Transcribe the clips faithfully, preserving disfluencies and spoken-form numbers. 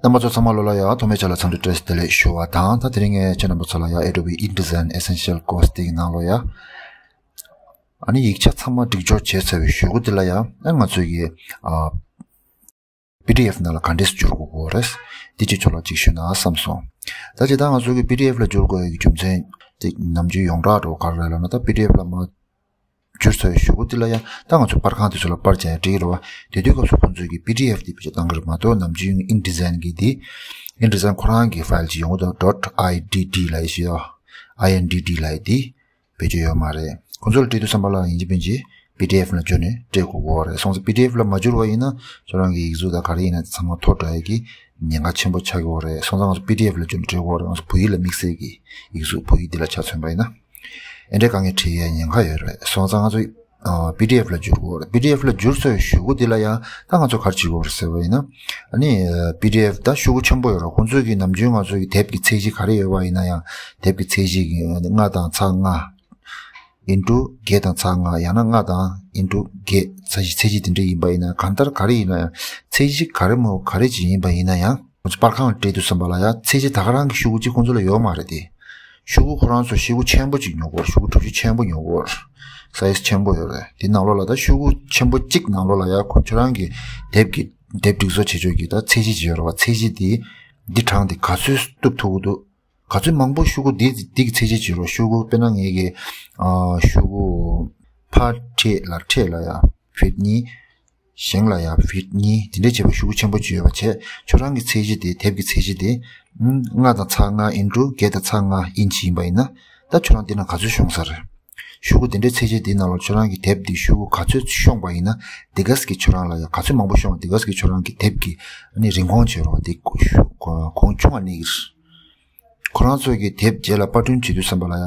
རྣམ་པ་ཚོ་ཚང་མ་ལོ་ལ་ཡ་ཐོག་མའི་ཆ་ལ་འཚམས་འདྲི་བཀྲ་ཤིས་བདེ་ལེགས་ཞུ་བ་དང་། ད་དེ་རིང་ངས་ཁྱེད་རྣམ་པ་ཚོ་ལ་ཡ་Adobe InDesign Essential Course་དེ་གི་ནང་ལོ་ཡ། ཨ་ནི་ཡིག་ཆ་ཚང་མ་སྒྲིག་སྦྱོར་བྱས་ཚར་བའི་གཞུག་གུ་དེ་ལ་ཡ་ཨ་ང་ཚོས་ཀྱི་ཨ། PDF་ནང་ལ་ག་འདྲས་སེ་བསྒྱུར་དགོས་ཀྱི་རེད། འདི་ཅིག་ཚོ་ལ་ཅིག་ཞུས་ན་བསམ་སོང་། ད་ཅི་ད་ང་ཚོ་གི་PDF་ལ་བསྒྱུར་དགོས་ཡ་གི་རྒྱུ་མཚན་དེ་ནམ་རྒྱུན་ཡོངས་གྲགས་འགྲོ་ག་རེ་རེད་ལབ་ན། ད་PDF་ལ་མ་བསྒྱུར་ཚར་བའི་གཞུག་གུ་དེ་ལ་ཡ་ད་ང་ཚོ་པར་ཁང་དེ་ཚོ་ལ་པར་རྒྱག་ཡ་འགྲིག་གི་རེད་བ། དེ་དུས་སྐབས་སུ་ཁོང་ཚོས་ཀྱི་PDF་དེ་བེད་སྤྱོད་བཏང་གི་རེད་མ་གཏོགས། ནམ་རྒྱུན་InDesign་གི་དེ་InDesign་ཁོ་རང་གི་ཕའིལ་ཅིག་ཡོང་གི་འདུག dot I D D་ལབ་ཡ་ཞིག་ཡོད། INDD་ལབ་ཡ་དེ། བེད་སྤྱོད་ཡོད་མ་རེད། ཁོང་ཚོ་ལ་སྤྲད་དུས་ཙམ་པ་ལ་ཡིན་གཅིག་མིན་གཅིག་PDF་ནང་བསྒྱུར་ནས་སྤྲད་དགོས་ཀྱི་རེད། སོང་ཙང་PDF་ལ་མ་བསྒྱུར་བ་ཡིན་ན་ཁྱོད་རང་གི་ཡིག་གཟུགས་དང་ག་རེ་ཡིན་ན་ཚང་མ་འཐོར་འགྲོ་ཡ་གི་ཉེན་ཁ་ཆེན་པོ་ཆགས་ཀྱི་ཡོད་རེད། སོང་ཙང་ང་ཚོ་PDF་ལ་བསྒྱུར་ནས་སྤྲད་དགོས་རེད། ང་ཚོ་བོད་ཡིག་ལ་དམིགས་བསལ་གྱི་ཡིག་གཟུགས་བོད་ཡིག་འདི་ལ་ཆ་མཚོན་པ་ཡིན་ན། ཨེ་འདྲའི་དཀའ་ངལ་འཕྲད་ཡའི་ཉེན་ཁ་ཡོད་རེད། སོང་ཙང་ང་ཚོ་ཨ། PDF་ལ་བསྒྱུར་དགོས་རེད། PDF་ལ་བསྒྱུར་ཚར་བའི་གཞུག་གུ་འདི་ལ་ཡང་ད་ང་ཚོ་ག་རེ་བྱེད་དགོས་རེད་ཟེར་བ་ཡིན་ན། ཨ་ནི་PDF་ད་ཤོག་གུ་ཆེན་པོ་ཡོད་རེད། ཁོང་ཚོས་ཀྱི་ནམ་རྒྱུན་ང་ཚོའི་གི་དེབ་ཀྱི་ཚད་གཞི་ག་རེ་ཡོད་པ་ཡིན་ན་ཡང་། དེབ་ཀྱི་ཚད་གཞི་གི་ལྔ་དང་ཚེག་ལྔ། into་བརྒྱད་དང་ཚེག་ལྔ། ཡང་ན་ལྔ་དང་into་བརྒྱད། ཚད་གཞི་ཚད་གཞི་དེ་འདྲ་ཡིན་པ་ཡིན་ན། གང་ལྟར་ག་རེ་ཡིན་ན་ཡང་ཚད་གཞི་ག་རེ་མོ་ག་རེ་ཅིག་ཡིན་པ་ཡིན་ན་ཡང་། ཁོང་ཚོ་པར་ཁང་ལ་སྤྲད་དུས་ཙམ་པ་ལ་ཡང་ཚད་གཞི་ད་ག་རང་གི་ཤོག་གུ་གཅིག་ཁོང་ཚོ་ལ་ཡོད་མ་རེད་དེ། ཤོག་གུ་ཁོ་རང་ཚོ་ཤོག་གུ་ཆེན་པོ་གཅིག་ཉོ་དགོས། ཤོག་གུ་གྲུ་བཞི་ཆེན་པོ་ཉོ་དགོས། སའི་ཛི་ཆེན་པོ་ཡོད་རེད། དེ་ནང་ལོགས་ལ་ད་ཤོག་གུ་ཆེན་པོ་གཅིག་ནང་ལོགས་ལ་ཡང་ཁོ་ཁྱོད་རང་གི་དེབ་ཀྱི་དེབ་སྒྲིག་བཟོ་བྱེད་ཕྱོགས་ཀྱི་ད་ཚད་གཞི་ཅིག་ཡོད་རེད་བ། ཚད་གཞི་དེ་འདི་གྲངས་དེ་ག་ཚོད་གཏུབ་ཐུབ་ཀྱི་འདུག་ག་ཚོད་མང་པོ་ཤོག་གུ་འདི་འདི་གི་ཚད་གཞི་ཅིག་ཡོད་རེད་བ། ཤོག་གུ་དཔེར་ན་ངེད་ཀྱི་ཨ། ཤོག་གུ་ཕར་འཕྲེད་ལ་འཕྲེད་ལ་ཡ་ཕིཊ་གཉིས། བཞེངས་ལ་ཡ་ཕིཊ་གཉིས། དེ་འདྲས་བྱས་པ་ཤོག་གུ་ཆེན་པོ་ཅིག་ཡོད་པ་བྱས། ཁྱོད་རང་གི་ཚད་གཞི་དེ། དེབ་ཀྱི་ཚད་གཞི་དེ་ལྔ་དང་ཚེག་ལྔ་into་བརྒྱད་དང་ཚེག་ལྔ་ཨིན་ཆི་ཡིན་པ་ཡིན་ན། ད་ཁྱོད་རང་འདི་ནང་ག་ཚོད་ཤོང་ས་རེད། ཤོག་གུ་དེ་འདྲའི་ཚད་གཞི་དེའི་ནང་ལ་ཁྱོད་རང་གི་དེབ་འདི་ཤོག་གུ་ག་ཚོད་ཤོང་པ་ཡིན་ན། དེ་ག་ཙམ་གྱིས་ཁྱོད་རང་ལ་ཡ་ག་ཚོད་མང་པོ་ཤོང་བ། དེ་ག་ཙམ་གྱིས་ཁྱོད་རང་གི་དེབ་ཀྱི་ཨ་ནི་རིན་གོང་ཅིག་ཡོད་རེད་བ། དེ་གོང་ཆུང་བ་གནས་ཀྱི་རེད། ཁོ་རང་ཚོ་གི་དེབ་རྗེས་ལ་པར་སྐྲུན་བྱེད་དུས་ཙམ་པ་ལ་ཡ།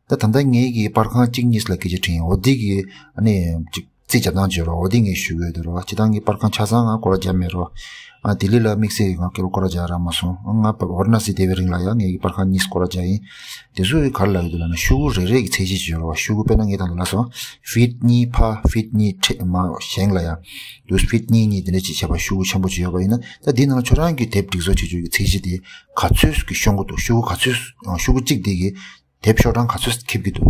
ད་ད་ལྟ་ངེད་ཀྱི་པར་ཁང་གཅིག་གཉིས་ལ་སྐད་ཆ་དྲིས་ཡིན། འོ་འདི་གི་ཨ་ནི་ཅིག་རྩིས་རྒྱག་སྟངས་བྱེད་རོགས། འོ་འདི་ངས་ཞུ་གི་ཡོད་དོ་རོགས། སྤྱིར་བཏང་ངའི་པར་ཁང་ཆ་ཚང་ང་སྐོར་ར་རྒྱག་མེད་རོགས། ཨ་ལྡི་ལི་ལ་དམིགས་བསལ་གྱི་ང་སྐོར་ར་རྒྱག་རག་མ་སོང་། ང་ཨོ་ར་ཎ་སི་བསྡད་པའི་རིང་ལ་ཡང་ངེད་ཀྱི་པར་ཁང་གཉིས་སྐོར་ར་རྒྱག་ཡིན། དེ་ཚོ་ག་རེ་ལབ་ཡོད་དོ་ལབ་ན། ཤོག་གུ་རེ་རེ་གི་ཚད་གཞི་ཅིག་ཡོད་རོགས། ཤོག་གུ་དཔེར་ན་ངས་ད་ལྟ་ལབ་སོང་། ཕིཊ་གཉིས་ཕར་ཕིཊ་གཉིས་འཕྲེད་མར་བཞེངས་ལ་ཡ། དུས་ཕིཊ་གཉིས་གཉིས་དེ་འདྲ་ཅིག་བྱས་པ་ཤོག་གུ་ཆེན་པོ་ཅིག་ཡོད་པ་ཡིན་ན། ད་འདི་ནང་ལ་ཁྱོད་རང་གི་དེབ་སྒྲིག་བཟོ་བྱེད་ཕྱོགས་ཀྱི་ཚད་གཞི་དེ་ག་ཚོད་ཀྱི་ཤོང་གི་འདུག་ཤོག་གུ་ག་ཚོད། ཤོག་གུ་གཅིག་དེ་གི་དེབ་ཤོག་གྲངས་ག་ཚོད་ཁེབས་ཀྱི་འདུག་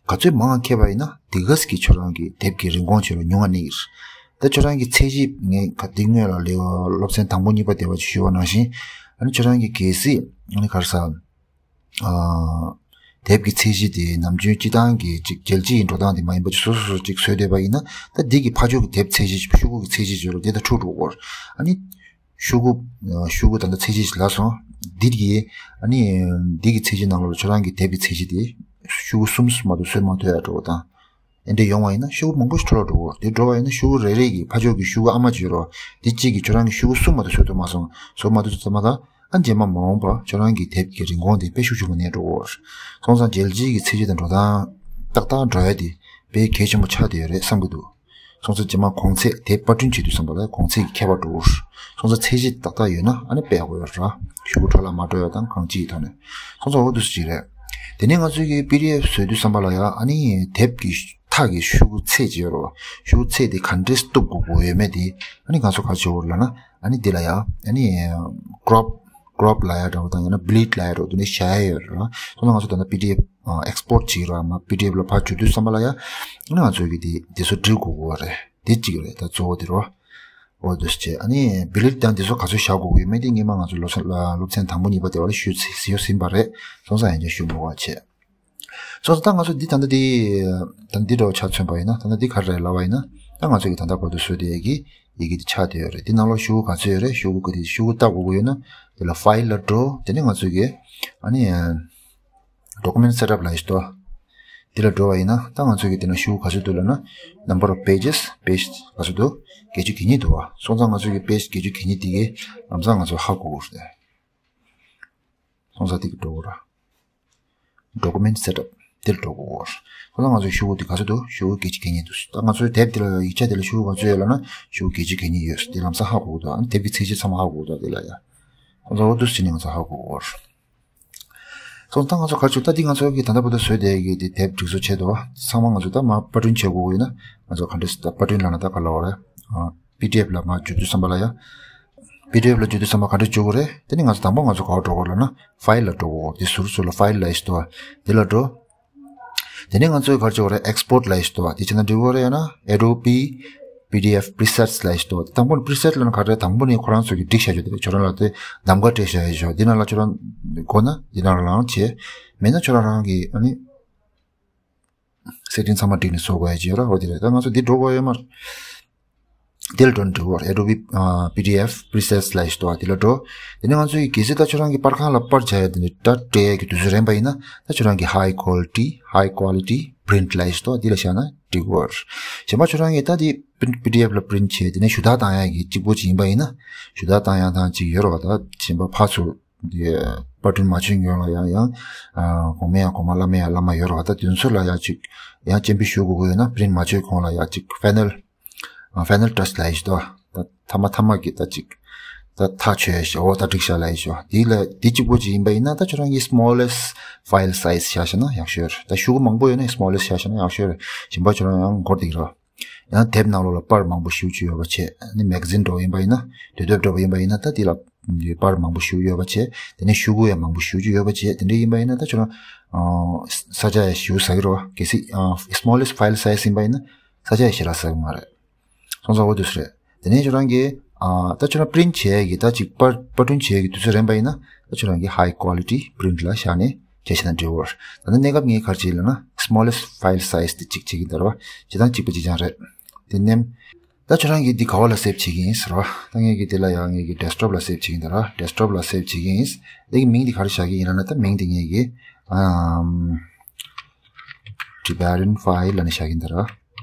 ག་ཚོད་མང་བ་ཁེབས་པ་ཡིན་ན་དེ་ག་ཙམ་གྱིས་ཁྱོད་རང་གི་དེབ་ཀྱི་རིན་གོང་ཆེ་རུ་ཉུང་བ་གནས་ཀྱི་རེད། ད་ཁྱོད་རང་གི་ཚད་གཞི་ངས་ག་དེ་སྔོན་ལ་ལས་སློབ་ཚན་དང་པོ་གཉིས་པ་དེ་བ་ཞུས་པ་ནང་བཞིན། ཨ་ནི་ཁྱོད་རང་གི་གལ་སྲིད་ཨ་ནི་ག་རེ་ཟ། ཨ། དེབ་ཀྱི་ཚད་གཞི་དེ་ནམ་རྒྱུན་སྤྱིར་བཏང་གི་ཅིག་རྒྱལ་སྤྱི་ཡི་འགྲོ་སྟངས་དེ་མ་ཡིན་པ་ཅིག་སོ་སོ་སོ་ཅིག་བཟོས་བསྡད་པ་ཡིན་ན། ད་འདི་གི་ཕར་ཕྱོགས་ཀྱི་དེབ་ཚད་གཞི་ཤོག་གུ་གི་ཚད་གཞི་བརྗོད་རོགས་དེ་ད་འཁྲུག་འགྲོ་གོ། ཨ་ནི་ཤོག་གུ། ཤོག་གུ་ད་ལྟ་ཚད་གཞི་ཞིག་ལབ་སོང་། འདི་གི། ཨ་ནི་འདི་གི་ཚད་གཞི་ནང་ལོགས་ལ་ཁྱོད་རང་གི་དེབ་ཀྱི་ཚད་གཞི་དེ་ཤོག་གུ་གསུམ་མ་གཏོགས་བཟོས་མ་ཐུབ་ཡ་འགྲོ་གོ་དང་། ཨེ་འདྲ་ཡོང་བ་ཡིན་ན་ཤོག་གུ་མང་པོ་ཞིག་འཕྲོ་བརླག་འགྲོ་གོ། དེ་འགྲོ་བ་ཡིན་ན་ཤོག་གུ་རེ་རེ་གི་ཕར་ཕྱོགས་ཀྱི་ཤོག་གུ་ཨ་མ་བརྗོད་རོགས། དེ་གཅིག་གིས་ཁྱོད་རང་གི་ཤོག་གུ་གསུམ་མ་གཏོགས་བཟོས་ཐུབ་མ་སོང་། བཟོས་མ་ཐུབ་ཙམ་པ་ལ། ཨ་རྗེས་མ་མ་འོངས་པ་ཁྱོད་རང་གི་དེབ་ཀྱི་རིན་གོང་དེ་དཔེ་ཤུགས་ཆེན་པོ་གནས་འགྲོ་གོ། སོང་ཙང་རྒྱལ་སྤྱིའི་གི་ཚད་གཞི་དང་འགྲོ་སྟངས་ཏག་ཏག་འགྲོ་ཡ་དེ་དཔེ་གལ་ཆེན་པོ་ཆགས་བསྡད་ཡོད་རེད་བསམ་གྱི་འདུག་སོང་ཙང་རྗེས་མ་གོང་ཚད་དེབ་པར་སྐྲུན་བྱེད་དུས་ཙམ་པ་ལ་གོང་ཚད་ཀྱི་ཁྱད་པར་འགྲོ་གོ། སོང་ཙང་ཚད་གཞི་ཏག་ཏག་ཡོད་ན་ཨ་ནི་དཔེ་ཡག་པོ་ཡོད་རེད། ཤོག་གུ་འཕྲོ་བརླག་མ་འགྲོ་ཡ་དང་གང་ཅིའི་ཐོག་ནས། སོང་ཙང་འོ་འདུག་སེ་ཅིག་རེད། དེ་ནས་ང་ཚོའི་གི་པི་ཌི་ཨེཕ་བཟོ་དུས་ཙམ་པ་ལ་ཡ་ཨ་ནི་དེབ་ཀྱི་མཐའ་གི་ཤོག་གུ་ཚད་ཅིག་ཡོད་རེད་བ། ཤོག་གུ་ཚད་དེ་ག་འདྲས་གཏུབ་དགོས་དགོས་ཡོད་མེད་དེ་ཨ་ནི་ང་ཚོ་ག་རེ་བྱེད་དགོས་རེད་ལབ་ན། ཨ་ནི་འདི་ལ་ཡ་ཨ་ནི་ཀོ་རོབ་ཀོ་རོབ་ལབ་ཡ་འདྲ་བོ་དང་ཡང་ན་བྷི་ལིཌ་ལབ་ཡ་འདྲ་བོ་དེ་འདྲ་བཞག་ཡ་ཡོད་རེད། སོང་ཙང་ང་ཚོ་ད་ལྟ་པི་ཌི་ཨེཕ་ཨེག་སི་པོར་ཊི་བྱེད་ཀྱི་རེད་བ། མ་པི་ཌི་ཨེཕ་ལ་ཕར་བསྒྱུར་དུས་ཙམ་པ་ལ་ཡ་ཨ་ནི་ང་ཚོའི་གི་དེ་དེ་ཚོ་འབྲི་དགོས་ཀྱི་རེད། དེ་གཅིག་རེད། ད་གཙོ་བོ་དེ་རེད་བ། འོ་འདུག་སེ་བྱས། ཨ་ནི་བྷི་ལིཌ་དང་དེ་ཚོ་ག་ཚོད་བཞག་དགོས་ཀྱི་ཡོད་མེད་དེ་སྔོན་མ་ང་ཚོ་སློབ་ཚན་སློབ་ཚན་དང་པོ་གཉིས་པ་དེ་བ་ལ་ཞུས་ཟིན་ཟིན་པ་རེད། སོང་ཙང་ཡང་བསྐྱར་ཞུ་མི་དགོས་པ་བྱས། སོང་ཙང་ད་ང་ཚོ་འདི་ད་ལྟ་འདི་ད་ལྟ་འདི་འདྲ་བོ་ཆ་མཚོན་པ་ཡིན་ན། ད་ལྟ་འདི་ག་རེ་རེད་ལབ་པ་ཡིན་ན། ད་ང་ཚོ་གི་ད་ལྟ་བར་དུ་བཟོས་བསྡད་ཡས་ཀྱི་ཡི་གེ་འདི་ཆགས་བསྡད་ཡོད་རེད། འདི་ནང་ལོགས་ཤོག་གུ་ག་ཚོད་ཡོད་རེད། ཤོག་གུ་ག་དེ་ཤོག་གུ་ལྟ་དགོས་ཀྱི་ཡོད་ན་དེ་ལ་ཕའིལ་ལ་འགྲོ། དེ་ནས་ང་ཚོ་གི་ཨ་ནི་ཌོ་ཀུ་མེན་ཊི་སེ་ཊི་ཨེབ་ལབ་ཡས་ཤིག་འདུག་འདི་ལ་འགྲོ་བ་ཡིན་ན་ད་ང་ཚོ་གི་དེ་ན་ཤོག་གུ་ག་ཚོད་འདུག་ལབ་ན། number of pages པེ་ཇི་ག་ཚོད་འདུག་བརྒྱད་ཅུ་གྱ་གཉིས་འདུག་བ། སོང་ཙང་ང་ཚོ་གི་པེ་ཇི་བརྒྱད་ཅུ་གྱ་གཉིས་དེ་གི་ལམ་སང་ང་ཚོ་ཧ་གོ་དགོས་རེད། སོང་ཙང་དེ་གི་འགྲོ་དགོས་ར། ཌོ་ཀུ་མེན་ཊི་སེ་ཊི་ཨེབ་དེར་འགྲོ་དགོས་ར། སོང་ཙང་ང་ཚོའི་ཤོག་གུ་དེ་ག་ཚོད་འདུག་ཤོག་གུ་བརྒྱད་ཅུ་གྱ་གཉིས་འདུག་ད་ང་ཚོའི་དེབ་དེ་ལ་ཡིག་ཆ་དེ་ལ་ཤོག་གུ་ག་ཚོད་ཡོད་ལབ་ན་ཤོག་གུ་བརྒྱད་ཅུ་གྱ་གཉིས་ཡོད། དེ་ལམ་སང་ཧ་གོ་གི་འདུག་ཨ་ནི་དེབ་ཀྱི་ཚད་གཞི་ཚང་མ་ཧ་གོ་གི་འདུག་དེ་ལ་ཡ། སོང་ཙང་འོ་འདུག་སེ་བྱས་ནས་ང་ཚོ་ཧ་གོ་གི་ཡོད་ར། སོང་ཙང་ད་ང་ཚོ་ག་རེ་བྱུང་། ད་འདི་ང་ཚོ་གི་ད་ལྟ་བར་དུ་བཟོས་བསྡད་ཀྱི་དེ་དེབ་སྒྲིག་བཟོ་བྱས་འདུག་བ། ཚང་མ་ང་ཚོ་ད་མར་པར་སྐྲུན་བྱེད་དགོས་ཀྱི་ཡོད་ན། ང་ཚོ་ག་འདྲས་ད་པར་སྐྲུན་ལབ་ན་ད་ག་ལབ་དགོས་རེད། ཨ། པི་ཌི་ཨེཕ་ལ་མར་བསྒྱུར་དུས་ཙམ་པ་ལ་ཡ། པི་ཌི་ཨེཕ་ལ་བསྒྱུར་དུས་ཙམ་པ་ག་འདྲ་བསྒྱུར་དགོས་རེད། དེ་ནི་ང་ཚོ་དང་པོ་ང་ཚོ་ག་པར་འགྲོ་དགོས་ལབ་ན་ཕའིལ་ལ་འགྲོ་དགོས། དེ་ཟུར་ཟུར་ལ་ཕའིལ་ལབ་ཡས་ཞིག་འདུག་བ། དེ་ལ་འགྲོ། དེ་ནས་ང་ཚོས་ག་རེ་བྱེད་དགོས་རེད། ཨེགས་པོར་ཊི་ལབ་ཡས་ཞིག་འདུག་བ། དེ་བྱས་ན་འགྲིག་གི་རེད། ཡང་ན་Adobe PDF presets ལབ་ཡས་ཞིག་འདུག་བ། དང་པོ་ནི་པི་རི་སེཊ་ལབ་ན་ག་རེ་རེད། དང་པོ་ནི་ཁོ་རང་ཚོ་གིས་སྒྲིག་བཞག་རྒྱུ་དེ་རེད། ཁྱོད་རང་ལ་དེ་གདམ་ག་སྤྲད་བཞག་ཡས་ཞིག་འདི་ནང་ལ་ཁྱོད་རང་དགོས་ན་འདི་ནང་ལ་ལངས་བྱས། མེད་ན་ཁྱོད་རང་རང་གི་ཨ་ནི་སེ་ཊིང་ཚང་མ་སྒྲིག་ནས་བཟོ་དགོས་ཡས་ཅིག་ཡོད་ར། འོ་དེ་རེད། ད་ང་ཚོ་འདི་འགྲོ་དགོས་ཡོད་མ་རེད། དེ་ལ་འགྲོ་ན་འགྲིག་གི་རེད། Adobe PDF presets ལབ་ཡས་ཞིག་འདུག་བ། དེ་ལ་འགྲོ། དེ་ནས་ང་ཚོ་ཡི་གལ་སྲིད་ད་ཁྱོད་རང་གི་པར་ཁང་ལ་པར་བྱ་ཡས་དེ་འདྲ་སྤྲད་ཡས་ཀྱི་དུས་ཚོད་རན་པ་ཡིན་ན། ད་ཁྱོད་རང་གི་high quality high quality print ལབ་ཡས་ཞིག་འདུག་བ། དེ་ལ་བཞག་ན་འགྲིག་གི་རེད། གཞན་པ་ཁྱོད་རང་གིས་ད་དེ་པི་ཌི་ཨེཕ་ལ་པི་རིན་ཊི་བྱས། དེ་ནས་ཞུ་དག་བཏང་ཡས་ཀྱི་གཅིག་པོ་ཅིག་ཡིན་པ་ཡིན་ན། ཞུ་དག་བཏང་ཡས་དང་ཅིག་ཡོད་རེད་བ། ད་གཞན་པ་ཕར་ཚུར་དེ་པར་སྐྲུན་མ་བྱེད་མཁན་ལ་ཡང་ཡང་ཨ་གོང་མ་ཡང་གོང་མ། བླ་མ་ཡང་བླ་མ་ཡོད་རེད་བ། ད་དེ་ཚོ་ལ་ཡང་ཅིག་ཡང་སྤྱན་འབུལ་ཞུ་དགོས་ཀྱི་ཡོད་ན། པི་རིན་ཊི་མ་བྱེད་གོང་ལ་ཡང་ཅིག་ཕའི་ནལ་ཨ་ཕའི་ནལ་ཊཆ་ལབ་ཡས་ཞིག་འདུག་བ། ད་མཐའ་མ་མཐའ་མ་གི་ད་ཅིག་ད་ཐག་ཆོད་ཡས་ཞིག་འོ་ད་འགྲིག་ཤག་ལབ་ཡས་ཞིག་འདི་ལ་འདི་གཅིག་པོ་ཅིག་ཡིན་པ་ཡིན་ན། ད་ཁྱོད་རང་གི་smallest file size བཞག་བཞག་ན་ཡག་ཤོས་རེད། ད་ཤོག་གུ་མང་པོ་ཡོད་ན་smallest བཞག་བཞག་ན་ཡག་ཤོས་རེད། གཞན་པ་ཁྱོད་རང་ཡང་འགོར་བསྡད་ཀྱི་རེད། ཡང་དེབ་ནང་ལོགས་ལ་པར་མང་པོ་ཞེ་པོ་ཅིག་ཡོད་པ་བྱས། ཨ་ནི་མེ་ག་ཛིན་འདྲ་བོ་ཡིན་པ་ཡིན་ན། དུས་དེབ་འདྲ་བོ་ཡིན་པ་ཡིན་ན། ད་དེ་ལ་པར་མང་པོ་ཞེ་པོ་ཡོད་པ་བྱས། དེ་ནས་ཤོག་གུ་ཡང་མང་པོ་ཞེ་པོ་ཅིག་ཡོད་པ་བྱས། དེ་འདྲ་ཡིན་པ་ཡིན་ན་ད་ཁྱོད་རང་ཨ་ས་ཆ་ཡང་ཞེ་པོ་ཟ་གི་རེད་བ། གལ་སྲིད་ཨ་smallest file size ཡིན་པ་ཡིན་ན་ས་ཆ་ཡང་ཞེ་དྲག་ཟ་གི་མ་རེད། སོང་ཙང་འོ་དེ་འདྲ་རེད། དེ་ནས་ཁྱོད་རང་གིས་ཨ་ད་ཁྱོད་རང་པི་རིན་ཊི་བྱེད་ཡས་ཀྱི་ད་ཅིག་པར་པར་སྐྲུན་བྱེད་ཡས་ཀྱི་དུས་ཚོད་རན་པ་ཡིན་ན། ད་ཁྱོད་རང་གིས་high quality print ལ་བཞག་ནས་བྱས་བཞག་ན་འགྲིག་གི་རེད། ད་ནི་གནས་སྐབས་ངས་ག་རེ་བྱས་ལབ་ན་smallest file size དེ་གཅིག་བྱེད་ཀྱི་ཡིན་ད་རེད་བ། བྱེད་སྟངས་གཅིག་པ་གཅིག་རྐྱང་རེད། དེ་ནས་ད་ཁྱོད་རང་གིས་འདི་ག་པ་ལ་སེབ་བྱེད་ཀྱི་ཡིན་ཟེར་བ། ད་ངས་ཀྱིས་འདི་ལ་ཡང་ངས་ཀྱིས་ཌེ་སི་ཊོབ་ལ་སེབ་བྱེད་ཀྱི་ཡིན་ད་རེད་བ། ཌེ་སི་ཊོབ་ལ་སེབ་བྱེད་ཀྱི་ཡིན། དེ་གི་མིང་འདི་ག་རེ་བཞག་གི་ཡིན་ལབ་ན། ད་མིང་འདི་ངས་ཀྱིས་ཨམ་Tibetan file ལབ་ནས་བཞག་གི་ཡིན་ད་རེད་བ།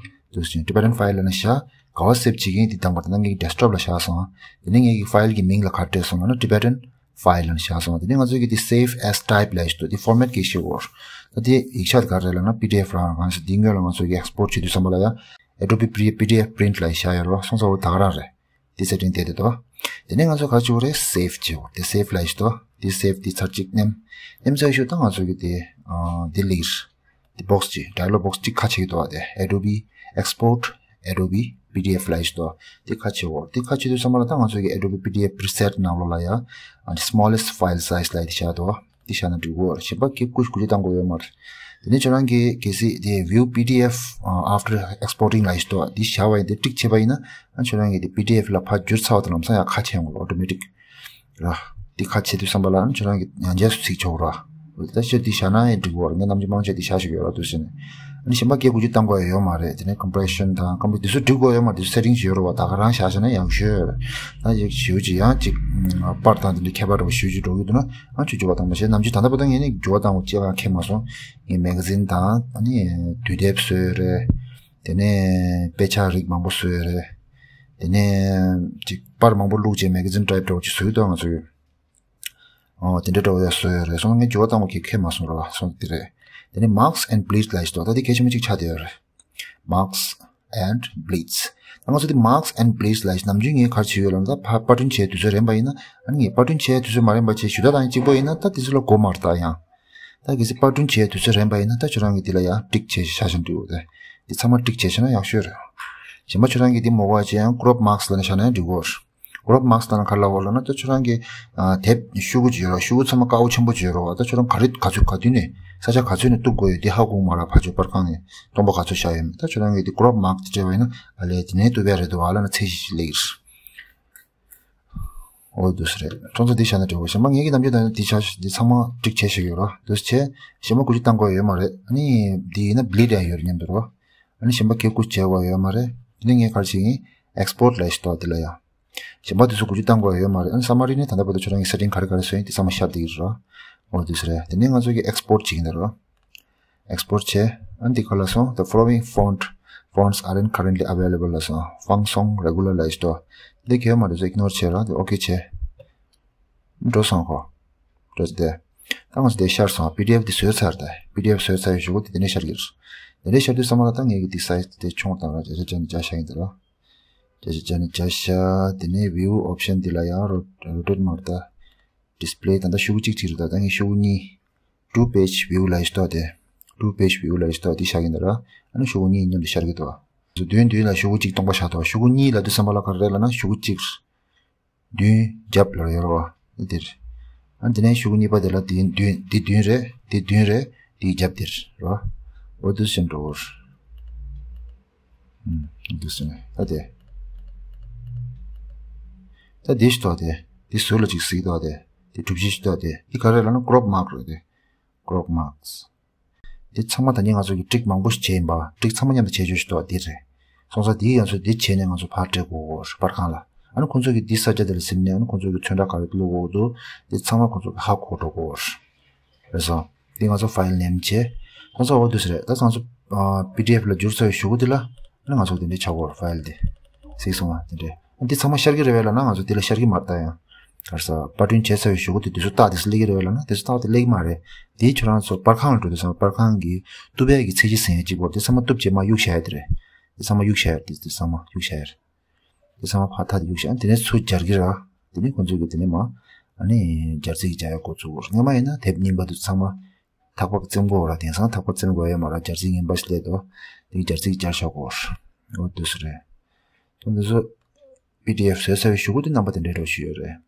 འདུག་སེ་Tibetan file ལབ་ནས་བཞག་ག་པ་སེབ་བྱེད་ཀྱི་ཡིན་འདི་དང་པོ་ད་ལྟ་ངས་ཀྱིས་ཌེ་སི་ཊོབ་ལ་བཞག་སོང་། དེ་ནས་ངས་ཀྱིས་ཕའིལ་གྱི་མིང་ལ་ག་རེ་སྤྲད་སོང་ལབ་ན་Tibetan file ལབ་ནས་བཞག་སོང་། དེ་ནས་ང་ཚོས་ཀྱིས་འདི་save as type ལབ་ཞིག་འདུག་འདི་ཕོར་མེཊ་གྱིས་ཤེས་དགོས། ད་དེ་ཡིག་ཆ་དེ་ག་རེ་རེད་ལབ་ན་པི་ཌི་ཨེཕ་རང་རང་ཞིག་འདི་སྔོན་ལ་ང་ཚོས་ཀྱིས་ཨེག་སི་པོར་ཊི་བྱེད་དུས་ཙམ་པ་ལ་ཡང་Adobe PDF print ལབ་བཞག་ཡོད་རེད་བ། སོང་ཙང་འོ་ད་ག་རང་རེད། འདི་སེ་ཊིང་དེ་དེ་དོ། དེ་ནས་ང་ཚོ་ག་རེ་བྱེད་དགོས་རེད། སེབ་བྱེད་དགོས། དེ་སེབ་ལབ་ཞིག་དོ། འདི་སེབ་འདི་ཚར་གཅིག་ནེམ། ནེམ་ཚར་ཞུ་ད་ང་ཚོ་གི་དེ་ཨ་འདི་ལིར། འདི་བོག་སི་གཅིག་ཌའི་ལོག་བོག་སི་གཅིག་ཁ་ཕྱེ་གི་འདུག་བ། དེ་Adobe Export Adobe PDF ལབ་ཞིག་དོ། འདི་ཁ་ཕྱེ་དགོས། འདི་ཁ་ཕྱེ་དུས་ཙམ་པ་ལ་ད་ང་ཚོ་གི་Adobe PDF preset ནང་ལོགས་ལ་ཡ་ཨ་འདི་smallest file size ལབ་ཡ་འདི་བཞག་འདུག་བ། འདི་བཞག་ན་འགྲིག་གོ། གཞན་པ་གི་ཀུ་ཀུ་ཅི་བཏང་དགོས་ཡོད་མ་རེད། དེ་ནས་ཁྱོད་རང་གིས་གལ་སྲིད་དེ་view PDF after exporting ལབ་ཞིག་འདུག་འདི་བཞག་པ་ཡིན། དེ་ཀླིག་བྱས་པ་ཡིན་ན་ཨ་ཁྱོད་རང་གིས་དེ་PDF ལ་ཕར་བསྒྱུར་ཚར་བ་དང་ལམ་སང་ཡང་ཁ་ཕྱེ་ཡོང་གི་རེད། ཨོ་ཊོ་མེ་ཊིག་ར། འདི་ཁ་ཕྱེ་དུས་ཙམ་པ་ལ་ཨ་ཁྱོད་རང་གིས་ཡང་བསྐྱར་གཟིགས་ཆོག་ར། ད་ཤོད་འདི་བཞག་ན་ཡང་འགྲིག་གོ། ངས་ནམ་རྒྱུན་མང་ཆེ་འདི་བཞག་ཞིག་ཡོད་ར་འདུག་ཟེར་ནས། ཨ་ནི་གཞན་པ་སྐད་ཀུ་ཅི་བཏང་དགོས་ཡ་ཡོད་མ་རེད། དེ་ནས་compression དང་ཀམ་པི་འདི་ཚོ་འགྲིག་གོ་ཡོད་མ་རེད། འདི་ཚོ་སེ་ཊིང་ཞིག་ཡོད་ར་བ། ད་ག་རང་བཞག་བཞག་ན་ཡག་ཤོས། ད་ཡིག་ཞུ་ཅི་ཡང་ཅིག་པར་དང་དེ་འདྲའི་ཁྱད་པར་འདྲ་བོ་ཞུ་ཅི་འགྲོ་གི་འདུག་ན། ཨ་ཆུ་འགྱུར་བ་བཏང་མ་བྱས། ནམ་རྒྱུན་ད་ལྟ་བར་དུ་ངས་ནི་འགྱུར་བ་བཏང་བ་ཅི་ཡང་ཁེལ་མ་སོང་། ངས་མེ་ག་ཛིན་དང་ཨ་ནི་དུས་དེབ་བཟོས་ཡོད་རེད། དེ་ནས་དཔེ་ཆ་རིགས་མང་པོ་བཟོས་ཡོད་རེད། དེ་ནས་ཅིག་པར་མང་པོ་བླུགས་བྱས་མེ་ག་ཛིན་ཊའིབ་འདྲ་བོ་ཅིག་བཟོ་གི་འདུག་ང་ཚོས། ཨོ་དེ་འདྲ་འདྲ་བོ་ཡང་བཟོས་ཡོད་རེད། སོང་ངས་འགྱུར་བ་བཏང་བ་གི་ཁེལ་མ་སོང་ར་བ། སོང་དེ་རེད། དེ་ནས་marks and bleeds ལབ་ཞིག་འདུག་ད་དེ་གལ་ཆེན་པོ་གཅིག་ཆགས་བསྡད་ཡོད་རེད། Marks and bleeds། ད་ང་ཚོ་དེ་marks and bleeds ལབ་ཞིག་ནམ་རྒྱུན་ངས་ག་རེ་བྱེད་ཡོད་ལབ་ན། ད་ཕ་པར་སྐྲུན་བྱས་དུས་ཚོད་རན་པ་ཡིན་ན། ཨ་ནི་ངས་པར་སྐྲུན་བྱས་དུས་ཚོད་མ་རན་པ་བྱས་ཞུ་དག་བཏང་ཡ་གཅིག་པོ་ཡིན་ན་ད་དེ་ཚོ་ལ་གོ་མ་རེད་ད་ཡང་། ད་གལ་སྲིད་པར་སྐྲུན་བྱས་དུས་ཚོད་རན་པ་ཡིན་ན་ད་ཁྱོད་རང་གིས་དེ་ལ་ཡང་ཀླིག་བྱས་བཞག་བཞག་འགྲིག་ཡོད་རེད། དེ་ཚང་མ་ཀླིག་བྱས་བཞག་ན་ཡག་ཤོས་རེད། གཞན་པ་ཁྱོད་རང་གིས་དེ་མོ་ག་བྱས་ཡང་crop marks ལབ་ནས་བཞག་ན་ཡང་འགྲིག་གོ། Crop marks ལབ་ན་ག་རེ་ལབ་ཡོད་ལབ་ན། ད་ཁྱོད་རང་གི་ཨ་དེབ་ཤོག་གུ་ཅིག་ཡོད་ར། ཤོག་གུ་ཚང་མ་དཀར་པོ་ཆེན་པོ་ཅིག་ཡོད་ར་བ། ད་ཁྱོད་རང་ག་རེ་ག་ཚོད་ག་དུས་ནས་ས་ཆ་ག་ཚོད་ནས་གཏུབ་དགོས་ཡོད་དེ་ཧ་གོ་གི་མ་རེད། ཕར་ཕྱོགས་པར་ཁང་ནས་སྟོང་པ་ག་ཚོད་བཞག་ཡོད་མེད། ད་ཁྱོད་རང་གིས་དེ་crop mark དེ་སྤྲད་པ་ཡིན་ན་ཨ་ལས་དེ་ནས་གཏུབ་ཡ་རེད་འདུག་བ་ལབ་ན་ཚད་གཞི་ཅིག་སླེབས་ཀྱི་རེད། འོ་འདུག་སེ་རེད། ཁྱོད་ཚོ་འདི་བཞག་ན་འགྲིག་གོ། གཞན་པ་ངེད་ཀྱི་ནམ་རྒྱུན་ད་འདི་བཞག་འདི་ཚང་མ་ཀླིག་བྱས་བཞག་ཡོད་ར། འདུག་སེ་བྱས་གཞན་པ་ཀུ་ཅི་བཏང་དགོས་ཡོད་མ་རེད། ཨ་ནི་འདི་ཡིན་ན་bleed ཡང་ཡོད་རེད་སྙམ་འདུག་ར། ཨ་ནི་གཞན་པ་སྐད་ཀུ་བྱས་དགོས་ཡོད་མ་རེད། དེ་ནས་ངས་ག་རེ་བྱེད་ཀྱི་ཡིན། export ལབ་ཞིག་འདུག་དེ་ལ་ཡང་། གཞན་པ་དེ་ཚོ་ཀུ་ཅི་བཏང་དགོས་ཡོད་མ་རེད། ཨ་ནི་summary ནི་ད་ལྟ་བར་དུ་ཁྱོད་རང་གི་སེ་ཊིང་ག་རེ་ག་རེ་བཟོས་ཡིན་དེ་ཚང་མ་ཤར་བསྡད་ཀྱི་རེད་ར། འོ་དེ་ཚོ་རེད། དེ་ནས་ང་ཚོ་གི་export བྱེད་ཀྱི་འདུག་ར། export བྱས། ཨ་ནི་འདི་ག་ལ་སོང་། The following font fonts aren't currently available ལ་སོང་། Font Song Regular ལ་ཞིག་འདུག་འདི་གལ་མ་འདུག་ཚོ་ignore བྱས་ར། འདི་okay བྱས། འགྲོ་སོང་ཁོ། འགྲོ་ཚེ་དེ། ད་ང་ཚོ་དེ་ཤར་སོང་། PDF དེ་བཟོས་ཚར་ཏེ། PDF བཟོས་ཚར་ཡོད་ཞུ་གོ་དེ་དེ་ནས་ཤར་གྱི་རེད། དེ་ནས་ཤར་དུས་ཙམ་པ་ལ་ད་ངས་ཀྱི་དེ་size དེ་ཆུང་བཏང་ར། བརྒྱ་ཆ་བརྒྱ་ནས་བརྒྱ་བཞག་ཡིན་ད་ར། བརྒྱ་ཆ་བརྒྱ་ནས་བརྒྱ་བཞག་དེ་ནས་view option དེ་ལ་ཡང་རོ་rotate མ་རེད་ད། display ད་ལྟ་ཤོག་གུ་གཅིག་བྲིས་རེད་ད། ད་ངས་ཤོག་གུ་གཉིས། two page view ལབ་ཡས་ཞིག་འདུག་དེ། two page view ལབ་ཡས་ཞིག་འདུག་དེ་བཞག་གི་ཡིན་ད་ར། ཨ་ནི་ཤོག་གུ་གཉིས་མཉམ་དུ་ཤར་གྱི་འདུག་མདུན་མདུན་ལ་ཤོག་གུ་གཅིག་སྟོང་པ་བཞག་འདུག་ཤོག་གུ་གཉིས་ལབ་དུས་ཙམ་པ་ལ་ག་རེ་རེད་ལབ་ན་ཤོག་གུ་གཅིག་མདུན་རྒྱབ་ལ་ཡོད་རེད་བ། འདིར། ཨ་འདི་ནས་ཤོག་གུ་གཉིས་པ་དེ་ལ་དེའི་མདུན་འདི་མདུན་རེད། དེ་མདུན་རེད། དེའི་རྒྱབ་འདིར་རེད་བ། འོ་འདུག་སེ་འགྲོ་བར། འདུག་སེ་ད་དེ། ད་དེ་ཞིག་ཏོག་དེ། དེ་ཟུར་ལ་ཅིག་གཟིགས་ཏོག་དེ། དེ་གྲུ་བཞི་ཞིག་ཏོག་དེ། དེ་ག་རེ་ལབ་ན་ཀྲོབ་མཱག་རེད་དེ། ཀྲོབ་མཱག་དེ་ཚང་མ་ད་ནི་ང་ཚོ་གི་ཊིག་མང་པོ་ཞིག་བྱས་ཡིན་པ། ཊིག་ཚང་མ་མཉམ་དུ་བྱས་བཅུག་ཞིག་ཏོག་དེ་རེད། སོང་ཙང་དེའི་ང་ཚོ་དེ་བྱས་ནས་ང་ཚོ་ཕར་སྤྲད་དགོས་པར་ཁང་ལ། ཨ་ནི་ཁོང་ཚོ་གི་དེ་ས་ཆ་དེ་ལ་ཟིན་ནས། ཨ་ནི་ཁོང་ཚོ་གི་ཚོན་ཁྲ་ག་རེ་བླུགས་དགོས་འདུག་དེ་ཚང་མ་ཁོང་ཚོ་གི་ཧ་གོ་འགྲོ་དགོས་པར། རེད་སོང་། དེ་ང་ཚོ་ཕའིལ་ནེམ་བྱས། ཁོང་ཚོ་འོ་འདུག་སེ་རེད། ད་ང་ཚོ་པི་ཌི་ཨེཕ་ལ་བསྒྱུར་ཚར་བའི་གཞུག་གུ་དེ་ལ། ཨ་ནི་ང་ཚོ་དེ་འདྲའི་ཆགས་ཀྱི་ཡོད་རེད། ཕའིལ་དེ། གཟིགས་སོང་ང་། དེ་འདྲའི། ཨ་འདི་ཚང་མ་ཤར་གྱི་རེད་པས་ལབ་ན། ང་ཚོ་དེ་ལ་ཤར་གྱི་མ་རེད། ད་ཡང་ག་རེ་ཟེར། པར་སྐྲུན་བྱས་ཚར་བའི་གཞུག་གུ་དེ་དུས་ཚོད་རྟགས་དེ་ཚོ་སླེབས་ཀྱི་རེད་པས་ལབ་ན། དེ་ཚོ་རྟགས་དེ་སླེབས་ཀྱི་མ་རེད། དེ་ཁྱོད་རང་ཚོ་པར་ཁང་ལ་འགྲོ་དུས་ཙམ་པར་ཁང་གི་གཏུབ་ཡས་ཀྱི་ཚད་གཞི་ཟིན་ཡས་གཅིག་པོ་རེད། དེ་ཚང་མ་གཏུབ་བྱས་མར་གཡུག་བཞག་ཡས་དེ་རེད། དེ་ཚང་མ་གཡུག་བཞག་ཡས་རེད། དེ་དེ་ཚང་མ་གཡུག་བཞག་ཡས་རེད། དེ་ཚང་མ་ཕར་ཐག་དེ་གཡུག་བཞག་དེ་ནས་ཚུར་སྦྱར་གྱི་རེད། དེ་ནས་ཁོང་ཚོས་ཀྱི་དེ་ནས་མར་ཨ་ནི་སྦྱར་རྩི་གི་སྦྱར་ཡས་འགོ་བཙུགས་དགོས་རེད། སྔོན་མ་ཡིན་ན་དེབ་རྙིང་པ་དེ་ཚང་མ་ཐག་པ་བཙེམ་དགོས་རེད། དེང་སང་ཐག་པ་བཙེམ་དགོས་ཡས་མ་རེད། སྦྱར་རྩི་རྙིང་པ་ཞིག་སླེབས་འདུག་དེ་སྦྱར་རྩི་སྦྱར་བཞག་དགོས་རེད། འོ་འདུག་སེ་རེད། ད་འདི་ཚོ་པི་ཌི་ཨེཕ་བཟོས་ཚར་བའི་གཞུག་གུ་དེ་རྣམ་པ་དེ་འདྲའི་འདྲ་བོ་ཞིག་ཡོད་རེད།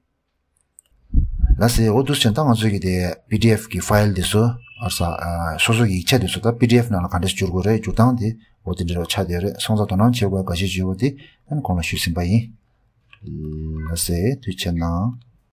ལགས་སེ། འོ་འདུག་སེ་བྱས་ད་ང་ཚོས་ཀྱི་དེ་པི་ཌི་ཨེཕ་གི་ཕའིལ་དེ་ཚོ། ཨ་ས་ཨ་སོ་སོ་གི་ཡིག་ཆ་དེ་ཚོ་ད་པི་ཌི་ཨེཕ་ནང་ལ་ག་འདྲ་བསྒྱུར་དགོས་རེད། བསྒྱུར་སྟངས་དེ་འོ་དེ་འདྲ་ཆགས་བསྡད་ཡོད་རེད། སོང་ཙང་དོ་སྣང་བྱེད་དགོས་ག་ཤེད་བྱེད་དགོས་དེ་ཨ་ནི་གོང་ལ་ཞུས་ཟིན་པ་ཡིན། ལགས་སེ། ཐུགས་རྗེ་གནང་།